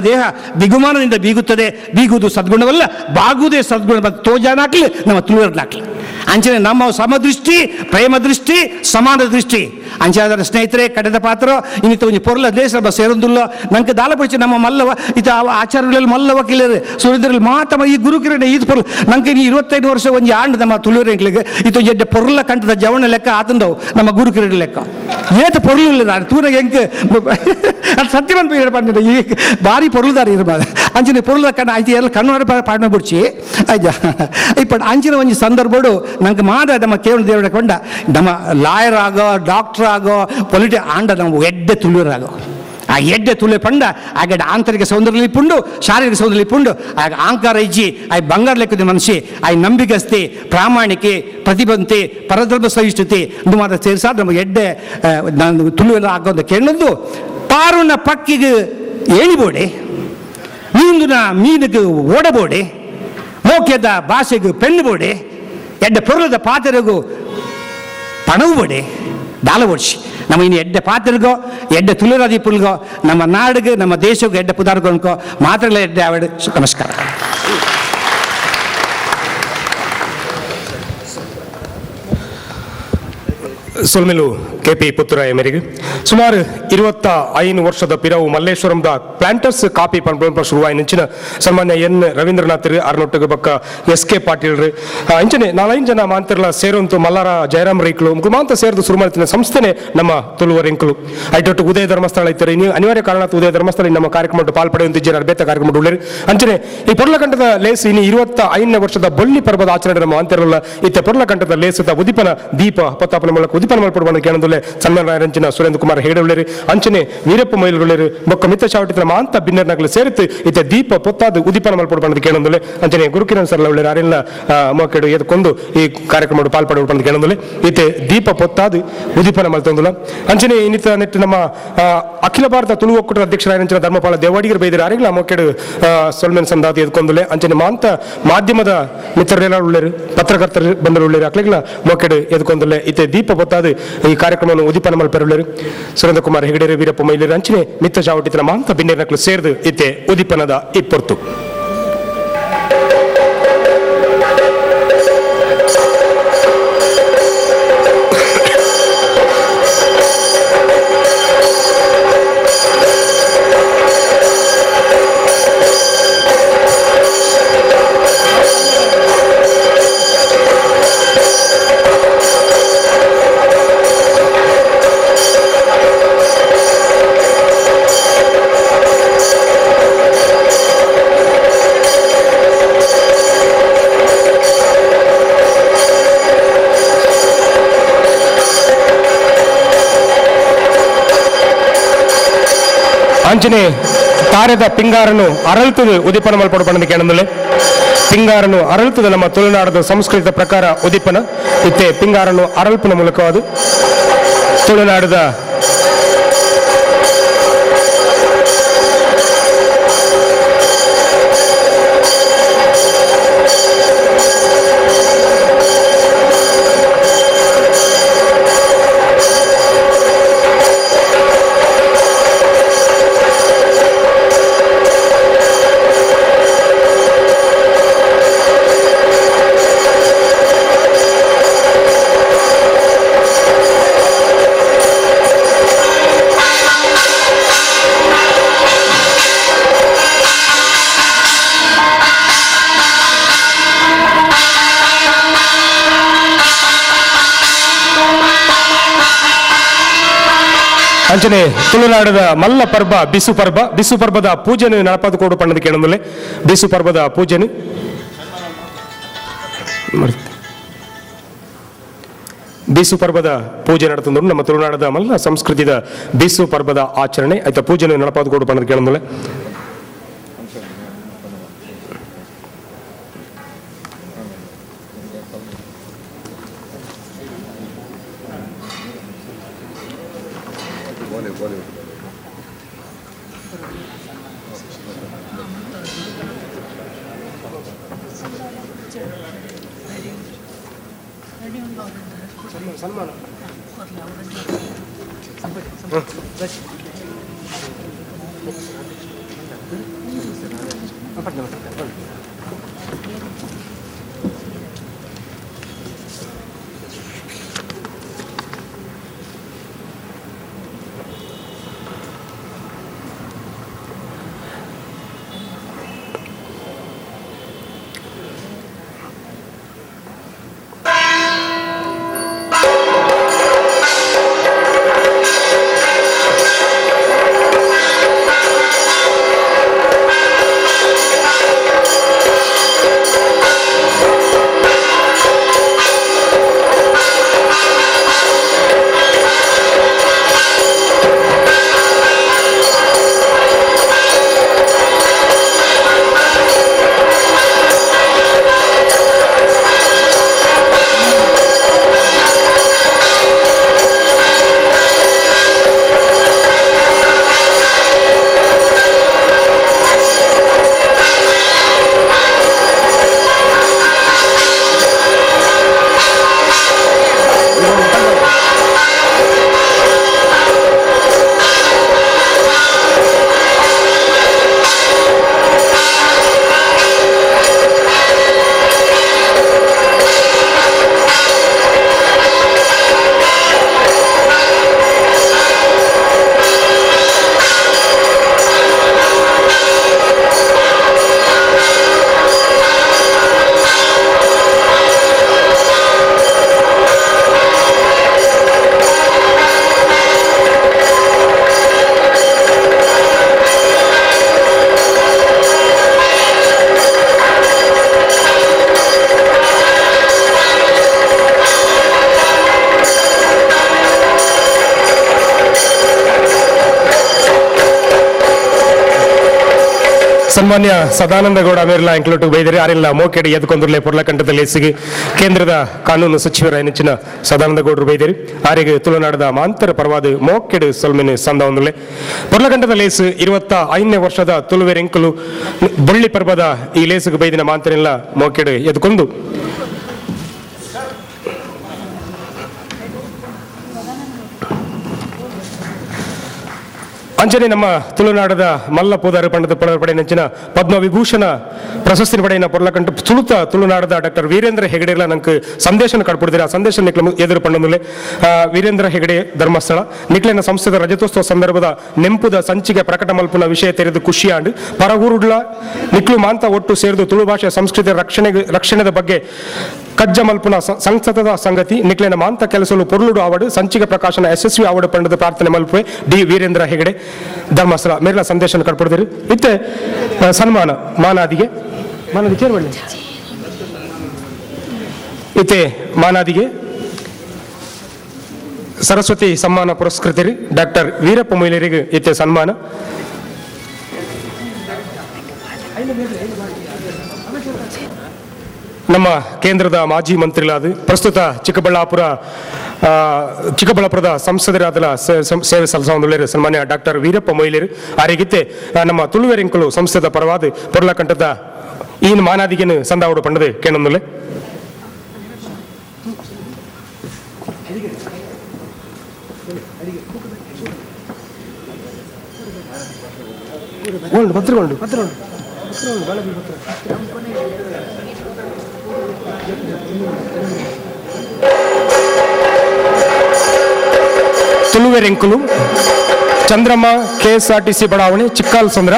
ದೇಹ ಬಿಗುಮಾನದಿಂದ ಬೀಗುತ್ತದೆ. ಬೀಗುವುದು ಸದ್ಗುಣವಲ್ಲ, ಬಾಗುವುದೇ ಸದ್ಗುಣ. ತೋಜಾನಾಕ್ಲಿ ನಮ್ಮ ತುಳುವರ್ನಾಕ್ಲಿ. ಅಂಚನೆ ನಮ್ಮ ಸಮದೃಷ್ಟಿ, ಪ್ರೇಮ ದೃಷ್ಟಿ, ಸಮಾನ ದೃಷ್ಟಿ. ಅಂಚಾದರ ಸ್ನೇಹಿತರೆ, ಕಡೆದ ಪಾತ್ರ ಇನ್ನಿತ ಒಂಜಿ ಪೊರ್ಲ ದೇಶ ಸೇರೊಂದುಲ್ಲ. ನಂಗೆ ದಾಲ ಪಡಿಸಿ ನಮ್ಮ ಮಲ್ಲವ ಇತ ಆಚಾರ್ಯಗಳಲ್ಲಿ ಮಲ್ಲ ವಕೀಲರು ಸುರೇಂದ್ರಲ್ಲಿ ಮಾತಮ್ಮ ಈ ಗುರುಕಿರಣ ಈದ್ ಪೊರ್ಲ. ನಂಗೆ ಈ 25 ವರ್ಷ ಒಂಜಿ ಆಂಡ್ ನಮ್ಮ ತುಳುವರೆಂಕ್ಲಿಗೆ ಇತ್ತು ಎಡ್ಡೆ ಪೊರ್ಲ ಕಂಠದ ಜವಣ ಲೆಕ್ಕ ಆತಂದವು ನಮ್ಮ ಗುರುಕಿರಣ ಲೆಕ್ಕ. ಏತ ಪೊರ್ಲು ಇಲ್ಲ ನಾನು ತೂನಾಗ ಎಂಕ್ ಅದು ಸತ್ಯ ಬಂದು ಈ ಭಾರಿ ಪೊರ್ಲುದಾರ ಇರ್ಬ ಅಂಚಿನ ಪೊರ್ಲುದ ಕಣ್ಣ ಆಯ್ತು ಎಲ್ಲ ಕಣ್ಣು ಪಾಡ್ನ ಬಿಡ್ಚಿ ಆಯ್ತಾ. ಇಪ್ಪ ಅಂಚಿನ ಒಂಜಿ ಸಂದರ್ಭಡು ನಂಗೆ ಮಾದ ನಮ್ಮ ಕೇವಲ ದೇವರ ಕೊಂಡ ನಮ್ಮ ಲಾಯರ್ ಆಗೋ, ಡಾಕ್ಟರ್ ಆಗೋ, ಪೊಲಿಟಿ ಆಂಡ ನಮ್ಮ ಎಡ್ಡೆ ತುಳುವರಾಗೋ. ಆ ಎಡ್ಡೆ ತುಳಿ ಪಂಡ ಆಗ ಆಂತರಿಕ ಸೌಂದರ್ಯ ಪುಂಡು, ಶಾರೀರಿಕ ಸೌಂದರ್ಯ ಪುಂಡು. ಆಗ ಆಂಕಾರ ಇಜ್ಜಿ, ಆಯ್ ಬಂಗಾರ ಲೆಕ್ಕದ ಮನುಷ್ಯ, ಆಯ್ ನಂಬಿಕಸ್ತಿ, ಪ್ರಾಮಾಣಿಕೆ, ಪ್ರತಿಬಂಧತೆ, ಪರಧರ್ಮ ಸಹಿಷ್ಣುತೆ ಇದು ಮಾತ್ರ ಸೇರಿಸಾದ ನಮ್ಮ ಎಡ್ಡೆ ನಾನು ತುಳುವೆಲ್ಲ ಆಗೋದು ಕೇಳದ್ದು. ಪಾರುನ ಪಕ್ಕಿಗೆ ಏಣಿಬೋಡೆ, ಮೀಂದುನ ಮೀನಿಗೆ ಓಡಬೋಡೆ, ಮೋಕ್ಯದ ಭಾಷೆಗೆ ಪೆಣ್ಣು ಬೋಡೆ, ಎಡ್ಡೆ ಪೊರ್ಲದ ಪಾತೆರೆಗು ಪಣವು ಬೋಡೆ, ದಾಲ ಓಡಿಸಿ ನಮ್ಮ ಇನ್ನು ಎಡ್ಡೆ ಪಾತ್ರೆಗೋ, ಎಡ್ಡೆ ತುಳುರಾದೀಪುಲ್ಗೋ, ನಮ್ಮ ನಾಡಿಗೆ, ನಮ್ಮ ದೇಶಕ್ಕೆ ಎಡ್ಡೆ ಪುದಾರ್ಕೊನ್ಕೋ ಮಾತ್ರ ಎಡ್ಡೆ ಆವಡ್. ನಮಸ್ಕಾರ. ಸೊಲ್ಮೆಲು ಕೆ ಪಿ ಪುತ್ತೂರಾಯ ಮೇರೆಗೆ. ಸುಮಾರು 25 ವರ್ಷದ ಪಿರವು ಮಲ್ಲೇಶ್ವರಂದ ಪ್ಲಾಂಟರ್ಸ್ ಕಾಪಿ ಪಂಪ ಶುರುವಾಯಿ ನಂಚಿನ ಸನ್ಮಾನ್ಯ ಎನ್ ರವೀಂದ್ರನಾಥ್ ಅರ್ನೊಟ್ಟಿಗೆ ಬಕ್ಕ ಎಸ್ ಕೆ ಪಾಟೀಲ್ ಅಂಚನೆ ನಾಲೈದು ಜನ ಮಾಂತಿರ್ಲ ಸೇರುಂತು ಮಲ್ಲಾರ ಜಯರಾಮ್ ರೈಕ್ಲು ಮುಕ್ಳು ಮಾಂತ ಸೇರ್ದು ಶುರು ಮಾಡ್ತಿನ ಸಂಸ್ಥೆನೆ ನಮ್ಮ ತುಳುವರೆಂಕುಲು. ಐಟೊಟ್ಟು ಉದಯ ಧರ್ಮಸ್ಥಳ ಇತ್ತಾರೆ. ನೀವು ಅನಿವಾರ್ಯ ಕಾರಣ ಉದಯ ಧರ್ಮಸ್ಥಳ ನಮ್ಮ ಕಾರ್ಯಕ್ರಮ ಪಾಲ್ಪಡೆಯುವಂತಿದ್ದಾರೆ, ಬೇತ ಕಾರ್ಯಕ್ರಮ ಉಳ್ಳೇರಿ. ಅಂಚನೆ ಈ ಪೊರ್ಲಕಂಠದ ಲೇಸ್ ಇನ್ನು 25ನೇ ವರ್ಷದ ಬೊಳ್ಳಿ ಪರ್ವದ ಆಚರಣೆ ನಮ್ಮ ಅಂತಿರಲ್ಲ. ಇತ್ತೆ ಪೊರ್ಲಕಂಠದ ಲೇಸದ ಉದಿಪನ ದೀಪ ಪತ್ತಾಪನ ಮೂಲಕ ಉದಿಪನ ಮಲ್ಪಡುವ ಕೇಳಂದುಲ್ಲೆ ಸನ್ಮಾನ ರಂಚಿನ ಸುರೇಂದ್ರ ಕುಮಾರ್ ಹೆಗಡೆ ಉಳ್ಳೇರಿ, ಅಂಚನೆ ವೀರಪ್ಪ ಮೊಯ್ಲುಳ್ಳೇರು ಬೊಕ್ಕ ಮಿತ್ತ ಚಾವಟಿನ ಮಾಂತ ಬಿನ್ನರ್ನಗಲು ಸೇರಿತು ಇತ್ತೆ ದೀಪ ಪೊತ್ತಾದ ಉದಿಪನ ಮಲ್ಪಡುವ ಕೇಳಂದುಲ್ಲೆ. ಅಂಚನೆ ಗುರುಕಿರಣ್ ಸರ್ ಉಳ್ಳೇರು, ಅರೆಲ್ಲ ಮೋಕೆಡು ಎದ್ಕೊಂಡು ಈ ಕಾರ್ಯಕ್ರಮ ಪಾಲ್ಪಡುವ ಕೇಳಂದುಲ್ಲೆ. ಇತ್ತೆ ದೀಪ ಪೊತ್ತಾದ ಉದಿಪನ ಮಲ್ತೊಂದುಲ್ಲ. ಅಂಚನೆ ಇನ್ನಿತ ನೆಟ್ಟು ನಮ್ಮ ಅಖಿಲ ಭಾರತ ತುಳು ಒಕ್ಕೂಟದ ಅಧ್ಯಕ್ಷರಾದ ಧರ್ಮಪಾಲ ದೇವಾಡಿಗರು ಬೈದಿರ ಅರೆಗಳ ಮೊಕೆಡು ಸೊಲ್ಮೆನ್ ಸಂದಾತಿ ಎದ್ಕೊಂದುಲ್ಲೆ. ಅಂಚನೆ ಮಾಂತ ಮಾಧ್ಯಮದ ಮಿತ್ರರೆಲ್ಲ ಉಳ್ಳೇರು, ಪತ್ರಕರ್ತರು ಬಂದರು ಉಳ್ಳೇರು, ಅಕ್ಲೆಗಳ ಮೊಕೆಡು ಎದ್ಕೊಂದುಲ್ಲೆ. ಇತ್ತೆ ದೀಪ ಪೊತ್ತಾದ ಈ ಕಾರ್ಯಕ್ರಮವನ್ನು ಉದಿಪನ ಮಲ್ಪೆರುಳ್ಳೇರು ಸುರೇಂದ್ರ ಕುಮಾರ್ ಹೆಗಡೆರು, ವೀರಪ್ಪ ಮೊಯ್ಲಿರು, ಅಂಚನೆ ಮಿತ್ತ ಚಾವಟಿತನ ಮಾಂತ ಬಿನ್ನೇರ್ನಕ್ಲು ಸೇರ್ದು ಇತ್ತೆ ಉದಿಪನದ ಇಪ್ಪೊರ್ತು. ಅಂಚನೆ ತಾರೆದ ಪಿಂಗಾರನು ಅರಳ್ತದು ಉದಿಪನ ಮಲ್ಪಡು ಪಂಡ ಕೇಳಂದುಲೆ. ಪಿಂಗಾರನು ಅರಳ್ತದ ನಮ್ಮ ತುಳುನಾಡದ ಸಂಸ್ಕೃತ ಪ್ರಕಾರ ಉದಿಪನ ಇತ್ತೆ ಪಿಂಗಾರನು ಅರಳ್ಪಿನ ಮೂಲಕವಾದ ತುಳುನಾಡದ ಅಂಚನೆ ತುಳುನಾಡದ ಮಲ್ಲ ಪರ್ಬ ಬಿಸು ಪರ್ಬ. ಬಿಸು ಪರ್ಬದ ಪೂಜೆನು ನಡಪಾದ ಕೊಡು ಪಣ್ಣದ ಕೇಳಂದುಲೆ. ಬಿಸು ಪರ್ಬದ ಪೂಜೆನು ಬಿಸು ಪರ್ಬದ ಪೂಜೆ ನಡೆತಂದ್ರು ನಮ್ಮ ತುಳುನಾಡದ ಮಲ್ಲ ಸಂಸ್ಕೃತಿದ ಬಿಸು ಪರ್ಬದ ಆಚರಣೆ ಆಯ್ತಾ ಪೂಜೆನು ನಡಪಾದ ಕೊಡು ಪಣ್ಣದ ಕೇಳಂದುಲೆ. ಸನ್ಮಾನ ಸನ್ಮಾನ್ಯ ಸದಾನಂದ ಗೌಡ ಮೇರ್ಲ ಎಂಕ್ಲೊಟ್ಟು ಬೈದರೆ ಆರೆಲ್ಲ ಮೋಕೆಡೆ ಎದ್ಕೊಂದುರ್ಲೆ ಪೊರ್ಲಕಂಠದಲ್ಲಿ ಸಿಗಿ ಕೇಂದ್ರದ ಕಾನೂನು ಸಚಿವರ ನೆಚ್ಚಿನ ಸದಾನಂದ ಗೌಡರು ಬೈದೇರಿ ಆರಿಗೆ ತುಳುನಾಡದ ಮಾಂತರ ಪರವಾದ ಮೋಕೆಡು ಸೊಲ್ಮೆನೆ ಸಂದ ಒಂದುರ್ಲೆ ಪೊರ್ಲಕಂಠದ ಲೇಸು 25ನೇ ವರ್ಷದ ತುಳುವೆರೆಂಕಲು ಬೊಳ್ಳಿ ಪರ್ಬದ ಈ ಲೇಸುಗೆ ಬೈದಿನ ಮಾಂತರೆಲ್ಲ ಮೋಕೆಡು ಎದ್ಕೊಂಡು ಅಂಜನೆ ನಮ್ಮ ತುಳುನಾಡದ ಮಲ್ಲ ಪೂದಾರು ಪಂಡದ ಪಡೆ ನೆಂಚಿನ ಪದ್ಮವಿಭೂಷಣ ಪ್ರಶಸ್ತಿ ಪಡೆಯಿನ ಪೊರ್ಲಕಂಠ ತುಳುತ ತುಳುನಾಡದ ಡಾಕ್ಟರ್ ವೀರೇಂದ್ರ ಹೆಗಡೆಗಳ ನಂಗೆ ಸಂದೇಶನ ಕಡ್ಪಡ್ತೀರ. ಆ ಸಂದೇಶ ನಿಕ್ಲ ಎದುರು ಪಂಡಮುಲೆ ವೀರೇಂದ್ರ ಹೆಗಡೆ ಧರ್ಮಸ್ಥಳ ನಿಕ್ಲೆನ ಸಂಸ್ಥೆದ ರಜತೋತ್ಸವ ಸಂದರ್ಭದ ನೆಂಪುದ ಸಂಚಿಗೆ ಪ್ರಕಟ ಮಲ್ಪುನ ವಿಷಯ ತೆರೆದು ಖುಷಿಯಾಂಡು ಪರಗೂರುಡ್ಲ ನಿಕ್ಲು ಮಾಂತ ಒಟ್ಟು ಸೇರಿದು ತುಳು ಭಾಷೆ ಸಂಸ್ಕೃತಿ ರಕ್ಷಣೆದ ಬಗ್ಗೆ ಕಜ್ಜ ಮಲ್ಪುನ ಸಂಸದದ ಸಂಗತಿ ನಿಕ್ಲೆನ ಮಾಂತ ಕೆಲಸಲು ಪೊರ್ಲುಡು ಆವಡು ಸಂಚಿಗೆ ಪ್ರಕಾಶನ ಯಶಸ್ವಿ ಆವಡು ಪಂಡದ ಪ್ರಾರ್ಥನೆ ಮಲ್ಪುವೆ ಡಿ ವೀರೇಂದ್ರ ಹೆಗಡೆ ಧರ್ಮಸ್ಥಳ ಮೇರ್ಲ ಸಂದೇಶನ ಕಡ್ಪಡ್ದಿರು. ಇತ್ತೆ ಸನ್ಮಾನ ಮಾನಾದಿಗೆ ಮಾನಾದಿ ಚೇರ್ಮನ್ ಇತ್ತೆ ಮಾನಾದಿಗೆ ಸರಸ್ವತಿ ಸಮ್ಮಾನ ಪುರಸ್ಕೃತರಿ ಡಾಕ್ಟರ್ ವೀರಪ್ಪ ಮೊಯ್ಲಿಯರಿಗೆ ಇತ್ತೆ ಸನ್ಮಾನ. ನಮ್ಮ ಕೇಂದ್ರದ ಮಾಜಿ ಮಂತ್ರಿಗಳಾದ ಪ್ರಸ್ತುತ ಚಿಕ್ಕಬಳ್ಳಾಪುರದ ಸಂಸದರಾದ ಸೇವೆ ಸಲ್ಲಿಸುವ ಸನ್ಮಾನ್ಯ ಡಾಕ್ಟರ್ ವೀರಪ್ಪ ಮೊಯ್ಲಿಯರು ಆರಿಗಿತ್ತೆ ನಮ್ಮ ತುಳುವೆರೆಂಕಲು ಸಂಸದ ಪರವಾದ ಪೊರ್ಲಕಂಠದ ಈ ಮಾನಾದಿಗೆನು ಸಂದಾವಡು ಪಂಡದು ಕೇಣೊಂದುಲೆ. ತುಳುವೆರೆಂಕುಲು ಚಂದ್ರಮ್ಮ ಕೆಎಸ್ಆರ್ಟಿಸಿ ಬಡಾವಣೆ ಚಿಕ್ಕಾಲ್ ಸಂದ್ರ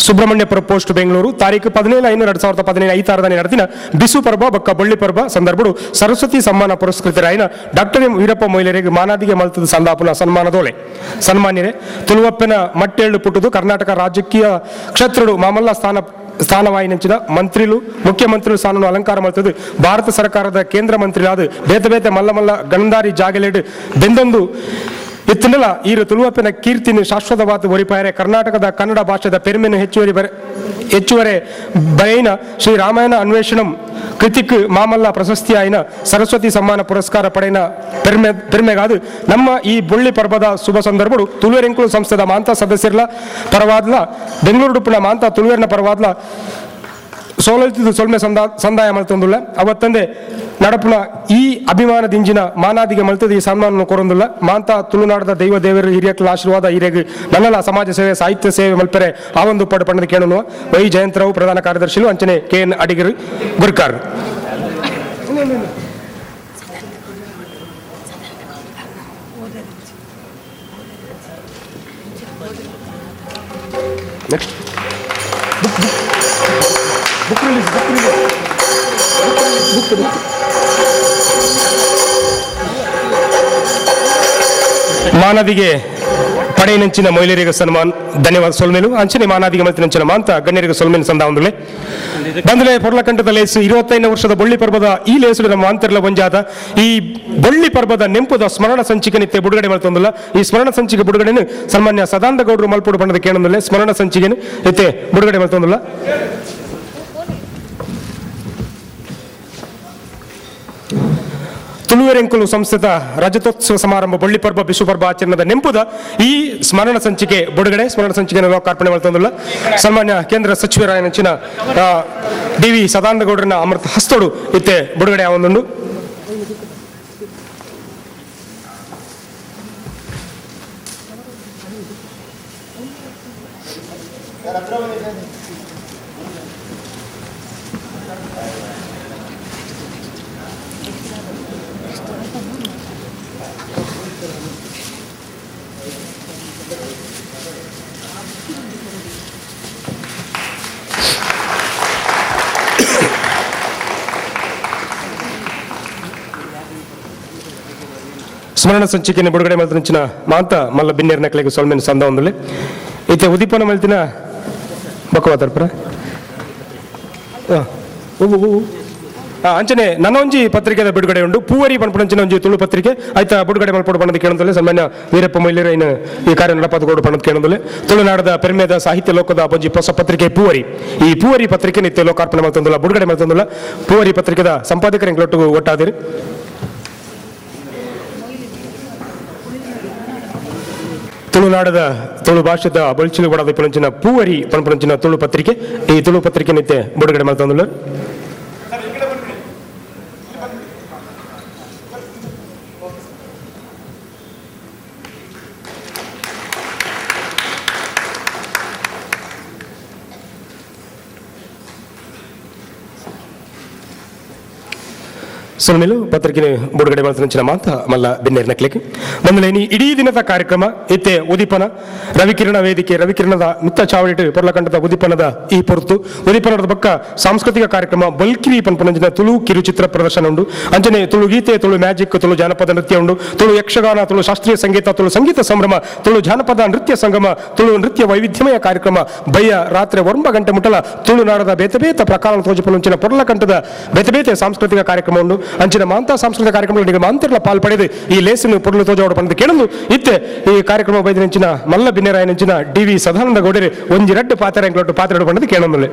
ಸುಬ್ರಹ್ಮಣ್ಯಪುರ ಪೋಸ್ಟ್ ಬೆಂಗಳೂರು ತಾರೀಕು 17/5/2017 ಐತಾರದನೇ ನಡೆದಿನ ಬಿಸು ಪರ್ಬ ಬಕ್ಕ ಬಳ್ಳಿ ಪರ್ಬ ಸಂದರ್ಭಡು ಸರಸ್ವತಿ ಸಮ್ಮಾನ ಪುರಸ್ಕೃತರಾಯಿನ ಡಾಕ್ಟರ್ ಎಂ ವೀರಪ್ಪ ಮೊಯ್ಲಿಯರಿಗೆ ಮಾನಾದಿಗೆ ಮಲ್ತದ ಸಂದಾಪುನ ಸನ್ಮಾನದೋಳೆ. ಸನ್ಮಾನ್ಯರೇ, ತುಳುವಪ್ಪನ ಮಟ್ಟೇಳು ಪುಟ್ಟುದು ಕರ್ನಾಟಕ ರಾಜಕೀಯ ಕ್ಷೇತ್ರಡು ಮಾಮಲ್ಲ ಸ್ಥಾನವಾಯಿನಂಚಿನ ಮಂತ್ರಿಲು ಮುಖ್ಯಮಂತ್ರಿಲು ಸ್ಥಾನವನ್ನು ಅಲಂಕಾರ ಮಾಡ್ತದೆ. ಭಾರತ ಸರ್ಕಾರದ ಕೇಂದ್ರ ಮಂತ್ರಿಲಾದ ಬೇತೆ ಬೇತೆ ಮಲ್ಲ ಮಲ್ಲ ಗಂಧಾರಿ ಜಾಗಲೇಡು ಬೆಂದೊಂದು ಇತ್ತನೆಲ್ಲ ಈರು ತುಳುವಪ್ಪನ ಕೀರ್ತಿನ ಶಾಶ್ವತವಾದ ಒರಿಪಾಯರೆ ಕರ್ನಾಟಕದ ಕನ್ನಡ ಭಾಷೆದ ಪೆರ್ಮೆನು ಹೆಚ್ಚುವರೆ ಬರೆಯಿನ ಶ್ರೀ ರಾಮಾಯಣ ಅನ್ವೇಷಣಂ ಕೃತಿಕ್ ಮಾಮಲ್ಲ ಪ್ರಶಸ್ತಿ ಆಯ್ನ ಸರಸ್ವತಿ ಸಮ್ಮಾನ ಪುರಸ್ಕಾರ ಪಡೆಯನ ಪೆರ್ಮೆಗಾದು ನಮ್ಮ ಈ ಬೊಳ್ಳಿ ಪರ್ಬದ ಶುಭ ಸಂದರ್ಭಡು ತುಳುವೆರೆಂಕುಲು ಸಂಸ್ಥೆದ ಮಾಂತ ಸದಸ್ಯರ್ಲ ಪರವಾದ್ಲ ಬೆಂಗಳೂರು ಡುಪ್ಪುನ ಮಾಂತ ತುಳುವೆರ್ನ ಪರವಾದ್ಲ ಸೋಲಲ್ತಿದ್ದು ಸೊಲ್ಮೆ ಸಂದಾಯ ಮಲ್ತೊಂದುಲ್ಲ. ಅವತ್ತಂದೆ ನಡಪುನ ಈ ಅಭಿಮಾನ ದಿಂಜಿನ ಮಾನಾದಿಗೆ ಮಲ್ತದ ಈ ಸನ್ಮಾನ ಕೊರೊಂದುಲ್ಲ ಮಾಂತ ತುಳುನಾಡದ ದೈವ ದೇವರು ಹಿರಿಯಕ್ಲ ಆಶೀರ್ವಾದ ಹಿರಿಯಗ್ ನನ್ನಲ ಸಮಾಜ ಸೇವೆ ಸಾಹಿತ್ಯ ಸೇವೆ ಮಲ್ಪೆರೆ ಆ ಒಂದು ಪಡು ಪಣ್ಣದ ಕೇಳನು ವೈ ಜಯಂತರಾವ್ ಪ್ರಧಾನ ಕಾರ್ಯದರ್ಶಿಲು ಅಂಚನೆ ಕೆ ಎನ್ ಅಡಿಗರು ಗುರ್ಕಾರ್. Next book release book release book book ಮಾನದಿಗೆ ಪಡೆಯಿನಂಚಿನ ಮಹಿಳೆಯರಿಗೆ ಸನ್ಮಾನ್ ಧನ್ಯವಾದ ಸೊಲ್ಮೇಲು ಅಂಚನೆ ಮಾನಾದಿಗೆ ಮಲ್ತಿನಂಚಿನ ಮಾಂತ ಗಣ್ಯರಿಗೆ ಸೊಲ್ಮೇಲು ಸಂದ ಒಂದುಲೆ ಬಂದಲೆ ಪೊರ್ಲಕಂಠದ ಲೇಸು 25 ವರ್ಷದ ಬೊಳ್ಳಿ ಪರ್ವದ ಈ ಲೇಸು ನಮ್ಮ ಅಂತರ್ಲ ಒಂಜಾದ ಈ ಬೊಳ್ಳಿ ಪರ್ವದ ನೆಂಪುದ ಸ್ಮರಣ ಸಂಚಿಕೆ ನಿತ್ಯ ಬಿಡುಗಡೆ ಮಲ್ತೊಂದುಲ್ಲ. ಈ ಸ್ಮರಣ ಸಂಚಿಕೆ ಬಿಡುಗಡೆನು ಸನ್ಮಾನ್ಯ ಸದಾನಂದ ಗೌಡರು ಮಲ್ಪುಡು ಬಣ್ಣದ ಕೇಳೊಂದುಲ್ಲೆ ಸ್ಮರಣ ಸಂಚಿಕೆನು ಇತ್ತೆ ಬಿಡುಗಡೆ ಮಲ್ತೊಂದುಲ್ಲ. ತುಳುವೆರೆಂಕುಲು ಸಂಸ್ಥೆದ ರಜತೋತ್ಸವ ಸಮಾರಂಭ ಬೊಳ್ಳಿ ಪರ್ವ ಬಿಸು ಪರ್ವ ಆಚರಣೆದ ನೆಂಪುದ ಈ ಸ್ಮರಣ ಸಂಚಿಕೆ ಬಿಡುಗಡೆ ಸ್ಮರಣ ಸಂಚಿಕೆಯನ್ನು ಲೋಕಾರ್ಪಣೆ ಮಾಡ್ತಂದಿಲ್ಲ ಸನ್ಮಾನ್ಯ ಕೇಂದ್ರ ಸಚಿವರಾಯನಂಚಿನ ಡಿ ವಿ ಸದಾನಂದ ಗೌಡರನ್ನ ಅಮೃತ ಹಸ್ತೋಡು ಇತ್ತೆ ಬಿಡುಗಡೆ ಆವೊಂದುಂಡು. ಸ್ಮರಣ ಸಂಚಿಕೆಯನ್ನು ಬಿಡುಗಡೆ ಮಲ್ತಿನ ಮಾಂತ ಮಲ್ಲ ಬಿನ್ನೇರ್ ನಕಲಿಗೆ ಸೊಲ್ಮೆನ್ ಸಂದ ಒಂದುಲೆ ಇತ್ತೆ ಉದೀಪನ ಮಲ್ತಿನ ಬಕ್ಕವಾತರ್ಪುರ ಅಂಚನೆ ನನ್ನೊಂಜಿ ಪತ್ರಿಕೆದ ಬಿಡುಗಡೆ ಉಂಡು ಪೂವರಿ ಪನ್ಪುನಂಚಿನ ಒಂಜಿ ತುಳು ಪತ್ರಿಕೆ ಆಯ್ತಾ ಬಿಡುಗಡೆ ಮಲ್ಪೊಡು ಪಣ್ಣದ ಕೇಳೊಂದುಲ್ಲೆ ಸನ್ಮಾನ್ಯ ವೀರಪ್ಪ ಮೊಯ್ಲಿರ ಇನ್ನು ಈ ಕಾರ್ಯ ನಡಪಾದ ಪಣ್ಣದ ಕೇಳೊಂದುಲ್ಲೆ ತುಳುನಾಡದ ಪೆರ್ಮೆದ ಸಾಹಿತ್ಯ ಲೋಕದ ಒಂಜಿ ಹೊಸ ಪತ್ರಿಕೆ ಪೂವರಿ. ಈ ಪೂವರಿ ಪತ್ರಿಕೆ ನಿತ್ಯ ಲೋಕಾರ್ಪಣೆ ಮಲ್ತೊಂದುಲ್ಲ ಬಿಡುಗಡೆ ಮಲ್ತೊಂದುಲ್ಲ. ಪೂವರಿ ಪತ್ರಿಕೆದ ಸಂಪಾದಕರ ಎಂಕ್ಲೊಟ್ಟು ಒಟ್ಟಾದಿರಿ. ತುಳುನಾಡದ ತುಳು ಭಾಷೆದ ಬೊಲ್ಚಿಲು ಕೊಡದ ಪುಣಂಚಿನ ಪೂವರಿ ಪನ್ಪುನಂಚಿನ ತುಳು ಪತ್ರಿಕೆ ಈ ತುಳು ಪತ್ರಿಕೆ ನಿತ್ಯ ಬಿಡುಗಡೆ ಮಲ್ತೊಂದುಲ್ಲ. ಸುನಿಲು ಪತ್ರಿಕೆ ಬಿಡುಗಡೆ ಮಲ್ತಿನಂಚಿನ ಮಾತ ಮಲ್ಲ ಬಿನ್ನೇರ್ ನಕ್ಲಿಕ್ಕೆ ಬಂದಲೇನಿ ಇಡೀ ದಿನದ ಕಾರ್ಯಕ್ರಮ ಇತ್ತೆ ಉದೀಪನ ರವಿಕಿರಣ ವೇದಿಕೆ ರವಿಕಿರಣದ ಮಿತ್ತ ಚಾವಡಿಟ್ಟು ಪೊರ್ಲಕಂಠದ ಉದೀಪನದ ಈ ಪೊರ್ತು ಉದೀಪನದ ಬಕ್ಕ ಸಾಂಸ್ಕೃತಿಕ ಕಾರ್ಯಕ್ರಮ ಬಲ್ಕಿರಿ ಪನ್ಪನಂಚಿನ ತುಳು ಕಿರುಚಿತ್ರ ಪ್ರದರ್ಶನ ಉಂಡು. ಅಂಚನೆ ತುಳು ಗೀತೆ ತುಳು ಮ್ಯಾಜಿಕ್ ತುಳು ಜಾನಪದ ನೃತ್ಯ ಉಂಡು. ತುಳು ಯಕ್ಷಗಾನ ತುಳು ಶಾಸ್ತ್ರೀಯ ಸಂಗೀತ ತುಳು ಸಂಗೀತ ಸಂಭ್ರಮ ತುಳು ಜಾನಪದ ನೃತ್ಯ ಸಂಗಮ ತುಳು ನೃತ್ಯ ವೈವಿಧ್ಯಮಯ ಕಾರ್ಯಕ್ರಮ ಬಯ್ಯ ರಾತ್ರಿ 9 ಗಂಟೆ ಮುಟ್ಟಲ ತುಳುನಾಡದ ಬೇತೆ ಬೇತೆ ಪ್ರಕಾರ ತೋಜಪುನಂಚಿನ ಪೊರ್ಲಕಂಠದ ಬೇತೆ ಬೇತೆ ಸಾಂಸ್ಕೃತಿಕ ಕಾರ್ಯಕ್ರಮ ಉಂಡು. ಅಂಚಿನ ಮಾಂತ ಸಾಂಸ್ಕೃತಿಕ ಕಾರ್ಯಕ್ರಮಗಳಿಗೆ ಮಾಂತಿರ್ಲ ಪಾಲ್ ಪಡೆದು ಈ ಲೇಸನ್ನು ಪೊರ್ಲು ತೋಜಾವಡ ಪಂದ್ ಕೇಳಲು ಇತ್ತೆ ಈ ಕಾರ್ಯಕ್ರಮ ಬೈದಿನಂಚಿನ ಮಲ್ಲ ಬಿನ್ನೆರಾಯನಂಚಿನ ಡಿ ವಿ ಸದಾನಂದ ಗೌಡರು ಒಂಜಿ ರಡ್ಡು ಪಾತ್ರ ಪಾತ್ರ ಪಂಡದು ಕೇಳೊಂದುಲ್ಲೆ.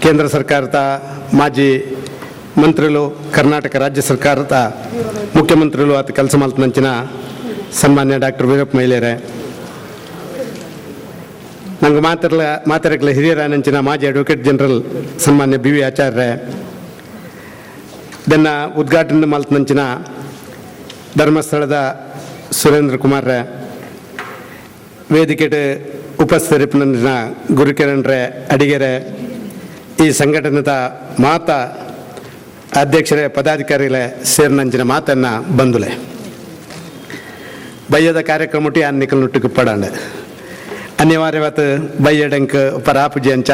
ಕೇಂದ್ರ ಸರ್ಕಾರದ ಮಾಜಿ ಮಂತ್ರಿಗಳು ಕರ್ನಾಟಕ ರಾಜ್ಯ ಸರ್ಕಾರದ ಮುಖ್ಯಮಂತ್ರಿಗಳು ಆತ ಕೆಲಸ ಮಲ್ತನಂಚಿನ ಸನ್ಮಾನ್ಯ ಡಾಕ್ಟರ್ ವೀರಪ್ಪ ಮಹಿಳೆಯರೇ, ನಂಗೆ ಮಾತಾಡಕ್ಲ ಹಿರಿಯರಾನಂಚಿನ ಮಾಜಿ ಅಡ್ವೊಕೇಟ್ ಜನರಲ್ ಸನ್ಮಾನ್ಯ ಬಿ ವಿ ಆಚಾರ್ಯ, ಇದನ್ನು ಉದ್ಘಾಟನೆ ಮಲ್ತನಂಚಿನ ಧರ್ಮಸ್ಥಳದ ಸುರೇಂದ್ರ ಕುಮಾರ್ರೆ, ವೇದಿಕೆ ಉಪಸ್ಥಿತರಿಪ್ಪನಂಚಿನ ಗುರುಕಿರಣ್ರೆ ಅಡಿಗೆರೆ, ಈ ಸಂಘಟನೆದ ಮಾತಾ ಅಧ್ಯಕ್ಷರೇ ಪದಾಧಿಕಾರಿಗಳೇ ಸೇರಿನಂಚಿನ ಮಾತನ್ನು ಬಂದುಲೆ ಬಯ್ಯದ ಕಾರ್ಯಕ್ರಮ ಅನ್ನಿಕಲ್ ಪಡಾಂಡೆ ಅನಿವಾರ್ಯವಾದ ಬಯ್ಯಡಂಕ್ ಪರಾಪುಜಿ ಅಂಚ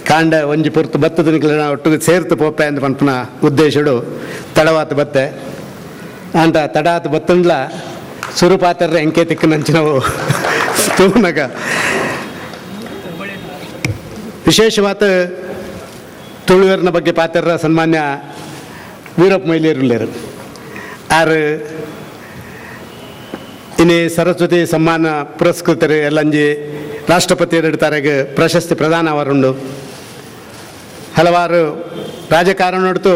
ಕಾಂಡ ಒಂಜಿ ಪೊರ್ತು ಬತ್ತದ ನಿಕ್ಲೆನ ಒಟ್ಟಿಗೆ ಸೇರ್ತು ಪೋಪೆ ಅಂದ್ ಪನ್ಪುನ ಉದ್ದೇಶಡು ತಡವಾತ ಬತ್ತೆ ಅಂಟ ತಡಾತ ಬತ್ತಂಡ್ಲ ಸುರುಪಾತರ್ರೆ ಎಂಕೆ ತಿಕ್ಕನಂಚಿನವು ತೂನಗ ವಿಶೇಷವಾದ ತುಳುವರ್ನ ಬಗ್ಗೆ ಪಾತ್ರ ಸನ್ಮಾನ್ಯ ವೀರಪ್ಪ ಮೊಯ್ಲಿಯರುಳ್ಳೇರು ಆರು ಇನಿ ಸರಸ್ವತಿ ಸಮ್ಮಾನ ಪುರಸ್ಕೃತರು ಎಲ್ಲಂಜಿ ರಾಷ್ಟ್ರಪತಿ ತಾರೆಗೆ ಪ್ರಶಸ್ತಿ ಪ್ರದಾನ ಅವರುಂಡು. ಹಲವಾರು ರಾಜಕಾರಣಡ್ತು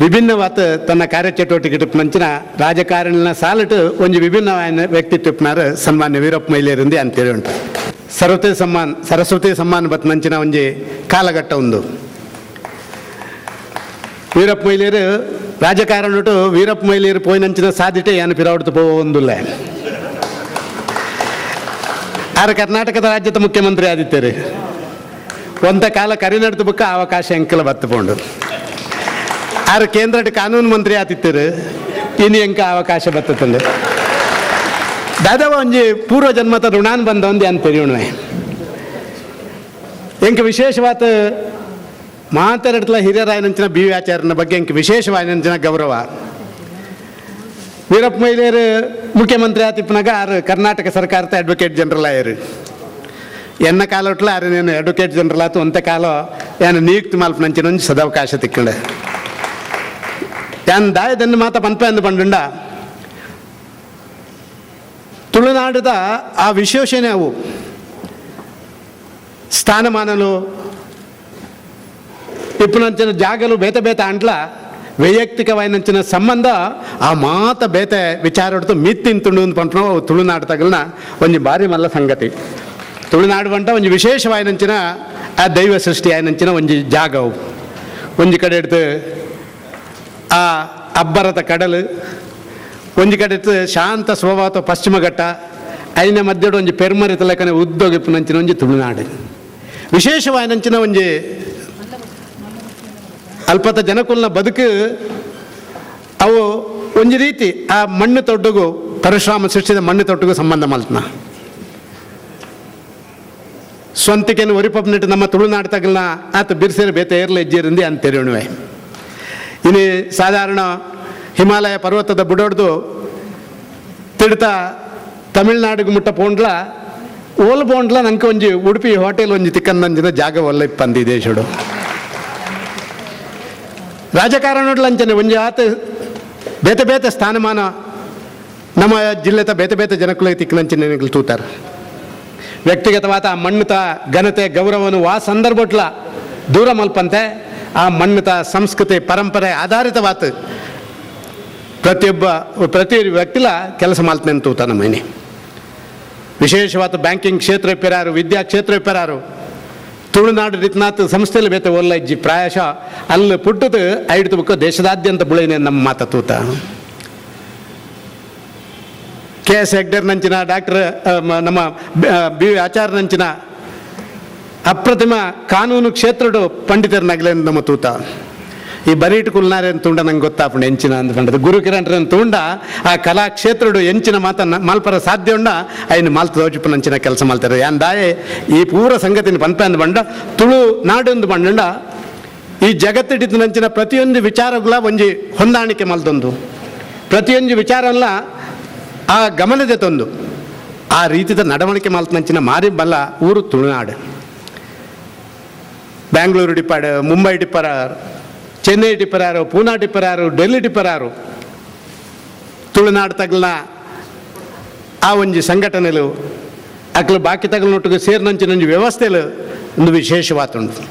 ವಿಭಿನ್ನವಾದ ತನ್ನ ಕಾರ್ಯಚಟುವಟಿಕೆ ಟಿಪ್ಪನಂಚಿನ ರಾಜಕಾರಣಿನ ಸಾಲಟು ಒಂಜಿ ವಿಭಿನ್ನವಾದ ವ್ಯಕ್ತಿತ್ವನಾರು ಸನ್ಮಾನ್ಯ ವೀರಪ್ಪ ಮೊಯ್ಲಿಯರಿಂದ ಅಂತೇಳಿ ಉಂಟು. ಸರಸ್ವತಿ ಸಮ್ಮಾನ್ ಬತ್ನಂಚಿನ ಒಂಜಿ ಕಾಲಘಟ್ಟ ಒಂದು. ವೀರಪ್ಪ ಮೊಯ್ಲಿಯರು ರಾಜಕಾರಣಟು ವೀರಪ್ಪ ಮೊಯ್ಲಿಯರು ಪೋಯಿನಂಚಿನ ಸಾಧ್ಯತೆ ಏನು ಪಿರಾವಡ್ತು ಪೋವೊಂದುಲ್ಲ. ಆರು ಕರ್ನಾಟಕದ ರಾಜ್ಯದ ಮುಖ್ಯಮಂತ್ರಿ ಆದಿತ್ಯರು ಒಂದ ಕಾಲ ಕರಿನಡ್ದು ಬುಕ್ಕ ಅವಕಾಶ ಎಂಕಲ ಬತ್ತುಪೋಂಡು. ಆರು ಕೇಂದ್ರ ಕಾನೂನು ಮಂತ್ರಿ ಆತಿತ್ತರು ಇನ್ನು ಎಂಕ ಅವಕಾಶ ಬತ್ತಂದು. ದಾದವ ಒಂಜಿ ಪೂರ್ವ ಜನ್ಮದ ಋಣಾನ್ ಬಂದ ಒಂದು ಅಂತ ತೆರಿಯೋಣವೆ. ಎಂಕ ವಿಶೇಷವಾದ ಮಾತಾಡತ್ಲ ಹಿರಿಯರಾಯನಂಚಿನ ಬಿ ವಿ ಆಚಾರ್ಯನ ಬಗ್ಗೆ ಎಂಕ ವಿಶೇಷವಾಯನಂಚಿನ ಗೌರವ. ವೀರಪ್ಪ ಮೊಯ್ಲಿಯರು ಮುಖ್ಯಮಂತ್ರಿ ಆತಿಪ್ಪನಾಗ ಆರು ಕರ್ನಾಟಕ ಸರ್ಕಾರದ ಅಡ್ವೊಕೇಟ್ ಜನರಲ್ ಆಯರು. ಎನ್ನ ಕಾಲೊಟ್ಲ ಆರು నేను ಅಡ್ವೊಕೇಟ್ ಜನರಲ್ ಆತು ಒಂತ ಕಾಲ ಏನು ನಿಯುಕ್ತಿ ಮಲ್ಪನಂಚಿನ ಒಂಜಿ ಸದಾವಕಾಶ ತಿಕ್ಕಂಡೆ. ಯಾನ್ ದಾಯದನ್ನು ಮಾತ ಪನ್ಪೆ ಅಂದು ಪಂಡುಂಡ ತುಳುನಾಡದ ಆ ವಿಶೇಷಣೆ ಅವು ಸ್ಥಾನಮಾನಲು ಇಪ್ಪನಂಚಿನ ಜಾಗಲು ಬೇತೆ ಬೇತೆ ಅಂಟ್ಲ ವೈಯಕ್ತಿಕವಾಯಿನಂಚಿನ ಸಂಬಂಧ ಆ ಮಾತ ಬೇತೆ ವಿಚಾರ ಮಿತ್ತಿನ ತುಳು ಪಂಪನ ಅವು ತುಳುನಾಡು ತಗಲ್ನ ಒಂಜಿ ಭಾರಿ ಮಲ್ಲ ಸಂಗತಿ. ತುಳುನಾಡು ಬಂಟ ಒಂಜಿ ವಿಶೇಷವಾಯಿನಂಚಿನ ಆ ದೈವ ಸೃಷ್ಟಿ ಆಯಿನಂಚಿನ ಒಂಜಿ ಜಾಗವು. ಒಂಜಿ ಕಡೆ ಹಿಡ್ದು ಆ ಅಬ್ಬರದ ಕಡಲು, ಒಂಜಿ ಕಡೆ ಶಾಂತ ಸ್ವಭಾವದ ಪಶ್ಚಿಮ ಘಟ್ಟ, ಐನ ಮಧ್ಯಡು ಒಂಜಿ ಪೆರ್ಮರಿ ತಲಕನೆ ಉದ್ದೋಗಿಪ್ಪುನಂಚಿನ ಒಂಜಿ ತುಳುನಾಡು. ವಿಶೇಷವಾಯಿನಂಚಿನ ಒಂಜಿ ಅಲ್ಪತ ಜನಕುಲ್ನ ಬದುಕು ಅವು ಒಂಜಿ ರೀತಿ ಆ ಮಣ್ಣು ತೊಟ್ಟುಗು ಪರಶುರಾಮ ಸೃಷ್ಟಿದ ಮಣ್ಣು ತೊಟ್ಟುಗು ಸಂಬಂಧ ಮಲ್ತನ. ಸ್ವಂತಿಕೆಯನ್ನು ಒರಿಪಪ್ನಿಟ್ಟು ನಮ್ಮ ತುಳುನಾಡು ತಗಲ್ನ ಆತ ಬಿರ್ಸಿರ ಬೇತೆ ಏರ್ಲ ಹೆಜ್ಜೆರಿಂದ ಅಂತ ತೆರಿಯೋಣವೆ. ಇನ್ನು ಸಾಧಾರಣ ಹಿಮಾಲಯ ಪರ್ವತದ ಬುಡೋಡ್ದು ತಿಡ್ತ ತಮಿಳ್ನಾಡಿಗೆ ಮುಟ್ಟ ಪೋಂಡ್ಲ ಓಲ್ ಪೋಂಡ್ಲ ನಂಗೆ ಒಂಜಿ ಉಡುಪಿ ಹೋಟೆಲ್ ಒಂಜಿ ತಿಕ್ಕಂದಂಜಿನ ಜಾಗ ಒಲ್ಲ ಇಪ್ಪಂದಿ ದೇಶಡು. ರಾಜಕಾರಣಡ್ಲಂಚನೆ ಒಂಜಿ ಆತ ಬೇತೆ ಬೇತೆ ಸ್ಥಾನಮಾನ ನಮ್ಮ ಜಿಲ್ಲೆತ ಬೇತೆ ಬೇತೆ ಜನಕ್ಕುಲ ತಿಕ್ಕನಂಚಿನ ತೂತಾರೆ. ವ್ಯಕ್ತಿಗತವಾದ ಆ ಮಣ್ಣುತ ಘನತೆ ಗೌರವನು ಆ ಸಂದರ್ಭಟ್ಲ ದೂರ ಮಲ್ಪಂತೆ ಆ ಮಣ್ಣುತ ಸಂಸ್ಕೃತಿ ಪರಂಪರೆ ಆಧಾರಿತವಾತ ಪ್ರತಿ ವ್ಯಕ್ತಿಲ ಕೆಲಸ ಮಾಲ್ತನೆ ತೂತ ನಮ್ಮ ಮನೆ. ವಿಶೇಷವಾದ ಬ್ಯಾಂಕಿಂಗ್ ಕ್ಷೇತ್ರ ಇಪ್ಪರಾರು, ವಿದ್ಯಾ ಕ್ಷೇತ್ರ ಇಪ್ಪರಾರು, ತುಳುನಾಡು ರೀತಿನಾಥ್ ಸಂಸ್ಥೆಯಲ್ಲಿ ಬೇತೆ ಒಲ್ಲ ಇಜ್ಜಿ ಪ್ರಾಯಶಃ ಅಲ್ಲಿ ಪುಟ್ಟದು ಐಡ್ತು ಬುಕ್ಕ ದೇಶದಾದ್ಯಂತ ಬುಳೈನೆ ನಮ್ಮ ಮಾತ ತೂತ. ಕೆ ಎಸ್ ಹೆಗ್ಡೇರ್ ನಂಚಿನ ಡಾಕ್ಟರ್ ನಮ್ಮ ಬಿ ವಿ ಆಚಾರ್ಯ ನಂಚಿನ ಅಪ್ರತಿಮ ಕಾನೂನು ಕ್ಷೇತ್ರಡು ಪಂಡಿತರನಾಗಲೇ ನಮ್ಮ ತೂತ. ಈ ಬರೀಟು ಕುಲ್ನಾರೆ ತುಂಡ ನಂಗೆ ಗೊತ್ತಾಪುಂಡು ಎಂಚಿನ ಅಂದ್ ಪಂಡದು ಗುರು ಕಿರಣ್ ತುಂಡ ಆ ಕಲಾ ಕ್ಷೇತ್ರಡು ಎಂಚಿನ ಮಾತ ಮಲ್ಪರ ಸಾಧ್ಯ ಉಂಡ ಐನು ಮಾಲ್ತ ದೋಜಿಪು ನಂಚಿನ ಕೆಲಸ ಮಾಡ್ತಾರೆ. ಯಾನ್ ದಾಯೆ ಈ ಪೂರ ಸಂಗತಿನ ಪನ್ಪೆ ಅಂದ್ ಬಂಡ ತುಳು ನಾಡೊಂದು ಬಂಡ ಈ ಜಗತ್ತಿಡಿದ ನಂಚಿನ ಪ್ರತಿಯೊಂದು ವಿಚಾರಗಳ ಒಂಜಿ ಹೊಂದಾಣಿಕೆ ಮಲ್ತೊಂದು ಪ್ರತಿಯೊಂದು ವಿಚಾರಲ್ಲ ಆ ಗಮನದ ತಂದು ಆ ರೀತಿದ ನಡವಳಿಕೆ ಮಲ್ತನಂಚಿನ ಮಾರಿ ಬಲ್ಲ ಊರು ತುಳುನಾಡು. ಬ್ಯಾಂಗ್ಳೂರು ಡಿಪ್ಪಾಡು, ಮುಂಬೈ ಡಿಪ್ಪರಾರು, ಚೆನ್ನೈ ಟಿಪ್ಪರಾರು, ಪೂನಾ ಟಿಪ್ಪರಾರು, ಡೆಲ್ಲಿ ಟಿಪ್ಪರಾರು ತುಳುನಾಡು ತಗಲ್ನ ಆ ಒಂಜಿ ಸಂಘಟನೆಲು ಅಕ್ಲು ಬಾಕಿ ತಗಲ್ನೊಟ್ಟಿಗೆ ಸೇರಿನಂಚಿನ ಒಂಜಿ ವ್ಯವಸ್ಥೆಲು ಒಂದು ವಿಶೇಷವಾತುಂಡು.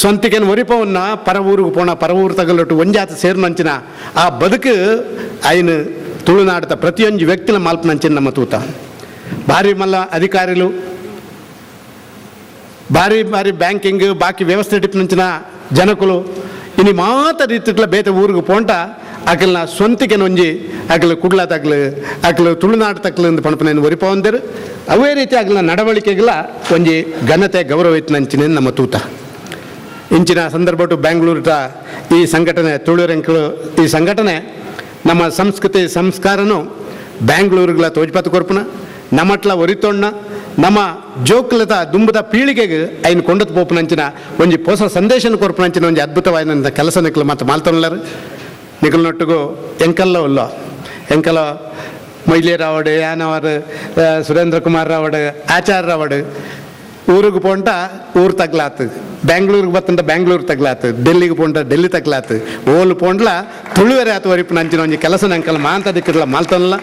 ಸ್ವಂತಿಕೆನ ಒರಿಪವನ್ನ ಪರ ಊರಿಗೆ ಪೋಣ ಪರ ಊರು ತಗಲೊಟ್ಟು ಒಂಜಾತ ಸೇರಿನಂಚಿನ ಆ ಬದುಕು ಐನು ತುಳುನಾಡದ ಪ್ರತಿಯೊಂದು ವ್ಯಕ್ತಿನ ಮಾಲ್ಪನಂಚಿನ ನಮ್ಮ ತೂತ. ಭಾರಿ ಮಲ್ಲ ಅಧಿಕಾರಿಲು ಭಾರಿ ಭಾರಿ ಬ್ಯಾಂಕಿಂಗ್ ಬಾಕಿ ವ್ಯವಸ್ಥೆ ಟಿಪ್ನಂಚಿನ ಜನಕುಲು ಇನಿ ಮಾತ ರೀತಿಟ್ಲ ಬೇತೆ ಊರಿಗೆ ಪೋಂಟ ಅಕಲ್ನ ಸ್ವಂತಿಕೆನ ಒಂಜಿ ಅಕಲು ಕುಡ್ಲ ತಗ್ಲು ಅಕಲು ತುಳುನಾಡು ತಕ್ಲು ಎಂದು ಪಣಪನೇನು ಒರಿಪವಂದಿರು. ಅವೇ ರೀತಿ ಅಗಲ್ನ ನಡವಳಿಕೆಗಳ ಒಂಜಿ ಘನತೆ ಗೌರವ ಇತ್ತಿನಂಚಿನ ನಮ್ಮ ತೂತ. ಇಂಚಿನ ಸಂದರ್ಭಟ್ಟು ಬ್ಯಾಂಗ್ಳೂರ್ದ ಈ ಸಂಘಟನೆ ತುಳುರೆಂಕಲು ಈ ಸಂಘಟನೆ ನಮ್ಮ ಸಂಸ್ಕೃತಿ ಸಂಸ್ಕಾರನು ಬ್ಯಾಂಗ್ಳೂರುಗಳ ತೋಜ್ಪಾತ ಕೊರ್ಪುನ ನಮಟ್ಲ ಒರಿತೊಣ್ಣ ನಮ್ಮ ಜೋಕ್ಲದ ದುಂಬದ ಪೀಳಿಗೆಗೆ ಐನು ಕೊಂಡತ್ ಪೋಪುನಂಚಿನ ಒಂಜಿ ಪೊಸ ಸಂದೇಶನ ಕೊರ್ಪುನಂಚಿನ ಒಂಜಿ ಅದ್ಭುತವಾದ ಕೆಲಸ ನಿಕ್ಲು ಮತ್ತು ಮಾಲ್ತೊನ್ಲರು. ನಿಕಲ್ನೊಟ್ಟಿಗೂ ಎಂಕಲ್ಲ ಉಲ್ಲ ಎಂಕಲ ಮೊಯ್ಲಿ ರಾವಡ್ ಯಾನವರ್ ಸುರೇಂದ್ರ ಕುಮಾರ್ ರಾವಡ್ ಆಚಾರ್ಯ ರಾವಡ್ ಊರಿಗೆ ಪೋಂಟ ಊರು ತಗ್ಲಾತು, ಬ್ಯಾಂಗ್ಳೂರಿಗೆ ಬತ್ತಂಟ ಬ್ಯಾಂಗ್ಳೂರು ತಗ್ಲಾತು, ಡೆಲ್ಲಿಗೆ ಪೋಂಟ ಡೆಲ್ಲಿ ತಗ್ಲಾತು, ಓಲು ಪೋಂಡ್ಲ ತುಳುವೆರೆ ಆತು ಒರಿಪುನಂಚಿನ ಒಂಜಿ ಕೆಲಸ ನಂಕಲ್ ಮಾಂತ ದಿಕ್ಕಲ್ಲ ಮಾಲ್ತೊನ್ಲ.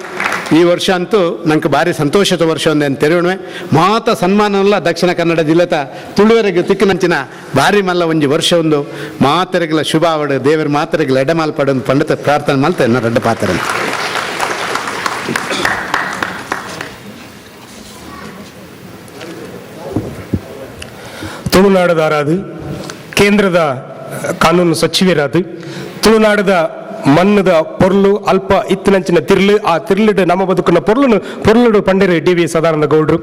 ಈ ವರ್ಷ ಅಂತೂ ನಂಗೆ ಭಾರಿ ಸಂತೋಷದ ವರ್ಷ ಒಂದು ತೆರವಣೆ ಮಾತ ಸನ್ಮಾನವಲ್ಲ ದಕ್ಷಿಣ ಕನ್ನಡ ಜಿಲ್ಲೆತ ತುಳುವರೆಗೆ ತಿಕ್ಕನಂಚಿನ ಭಾರಿ ಮಲ್ಲ ಒಂಜಿ ವರ್ಷ ಒಂದು ಮಾತರೆಗಳ ಶುಭ ಆವಡು ದೇವರ ಮಾತರೆಗಳ ಎಡಮಾಲ್ಪಡು ಪಂಡಿತ ಪ್ರಾರ್ಥನೆ ಮಲ್ತೆ ರಡ್ಡ ಪಾತ್ರ. ತುಳುನಾಡದಾರಾದು ಕೇಂದ್ರದ ಕಾನೂನು ಸಚಿವರಾದು ತುಳುನಾಡದ ಮಣ್ಣದ ಪೊರ್ಲು ಅಲ್ಪ ಇತ್ತಿನಂಚಿನ ತಿರ್ಲು ಆ ತಿರ್ಲಿಡು ನಮ್ಮ ಬದುಕುನ ಪೊರ್ಲುನು ಪೊರ್ಲುಡು ಪಂಡಿರು ಡಿ ವಿ ಸದಾನಂದ ಗೌಡ್ರು.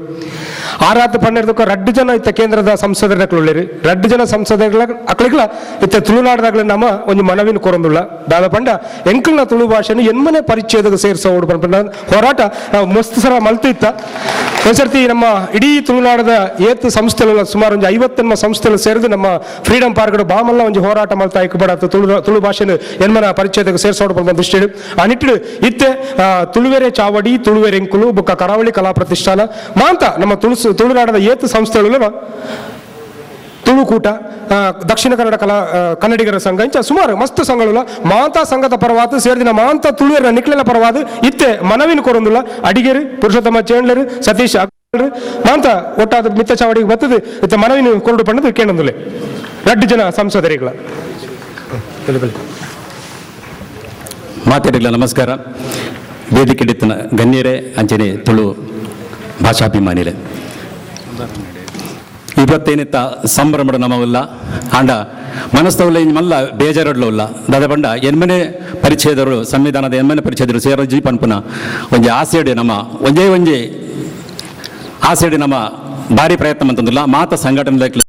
ಆರಾತ ಪಂಡಿರ್ದಕ್ಕ ರಡ್ಡು ಜನ ಇತ್ತ ಕೇಂದ್ರದ ಸಂಸದರಕ್ಳುಳ್ಳೇರು, ರಡ್ಡು ಜನ ಸಂಸದರ ಅಕ್ಳಿಗಳ ಇತ್ತ ತುಳುನಾಡದಾಗಲ ನಮ್ಮ ಒಂದು ಮನವಿನ ಕೊರಂದುಳ್ಳ ದಾದ ಪಂಡ ಎಂಕಲ್ನ ತುಳು ಭಾಷೆನು ಎನ್ಮನೆ ಪರಿಚಯದಾಗ ಸೇರ್ಸೋಡು ಪಂಡ ಹೋರಾಟ ಮಸ್ತ್ ಸರ ಮಲ್ತಿತ್ತ. ಒಂದ್ಸರ್ತಿ ನಮ್ಮ ಇಡೀ ತುಳುನಾಡದ ಏತ್ ಸಂಸ್ಥೆಗಳ ಸುಮಾರು ಒಂದು 50 ಸಂಸ್ಥೆಗಳು ಸೇರಿದು ನಮ್ಮ ಫ್ರೀಡಂ ಪಾರ್ಕ್ ಬಾಮಲ್ಲ ಒಂದು ಹೋರಾಟ ಮಲ್ತಾ ಇಕ್ಕಬಾರದು ತುಳು ತುಳು ಭಾಷೆನು ಎನ್ಮನ ಪರಿಚಯದಾಗ ಸೇರ್ಸೋಡು ಪಂಡ ದೃಷ್ಟಿ ಆ ನಿಟ್ಟಿಡು ಇತ್ತೆ ತುಳುವೆರೆ ಚಾವಡಿ ತುಳುವೆರೆ ಎಂಕುಲು ಬೊಕ್ಕ ಕರಾವಳಿ ಕಲಾ ಪ್ರತಿಷ್ಠಾನ ಮಾಂತ ನಮ್ಮ ತುಳುನಾಡದ ಏತ್ ಸಂಸ್ಥೆಗಳು ತುಳುಕೂಟ ದಕ್ಷಿಣ ಕನ್ನಡ ಕಲಾ ಕನ್ನಡಿಗರ ಸಂಘ ಇಂಚ ಸುಮಾರು ಮಸ್ತ್ ಸಂಘಗಳುಲ್ಲ ಮಾತಾ ಸಂಘದ ಪರವಾದ ಸೇರಿದಿನ ಮಾಂತ ತುಳುವೆರ ನಿಕ್ಲೆನ ಪರವಾದ ಇತ್ತೆ ಮನವಿನ ಕೊರೊಂದುಲ್ಲ ಅಡಿಗೆರು ಪುರುಷೋತ್ತಮ ಚೇಂಡ್ಲರು ಸತೀಶ್ ಅಗ್ಗಲ್ರು ಮಾಂತ ಒಟ್ಟಾದ ಮಿತ್ತ ಚಾವಡಿಗೆ ಬರ್ತದೆ ಇತ್ತೆ ಮನವಿನ ಕೊರಡು ಪಣ್ಣದು ಕೇಳೊಂದುಲ್ಲೆ ರಡ್ಡು ಜನ ಸಂಸದರಿಗಳ. ಮಾತಾಡಿಲ್ಲ. ನಮಸ್ಕಾರ ವೇದಿಕೆ ಗಣ್ಯರೇ ಅಂಚನೆ ತುಳು ಭಾಷಾಭಿಮಾನಿರೇ, ಇವತ್ತೇನಿತ್ತ ಸಂಭ್ರಮದ ನಮವಲ್ಲ ಆಂಡ ಮನಸ್ತವಲ್ಲ ಮಲ್ಲ ಬೇಜಾರಡ್ಲವಲ್ಲ ದಾದ ಪಂಡ ಎನ್ಮನೆ ಪರಿಚಯದವರು ಸಂವಿಧಾನದ ಎನ್ಮನೆ ಪರಿಚಯದರು ಸೇರಜಿ ಪನ್ಪುನ ಒಂಜಿ ಆಸೆಡೆ ನಮ್ಮ ಒಂಜೇ ಒಂಜಿ ಆಸೆಡೆ ನಮ್ಮ ಭಾರಿ ಪ್ರಯತ್ನ ಮಂತಂದಿಲ್ಲ ಮಾತ ಸಂಘಟನೆ.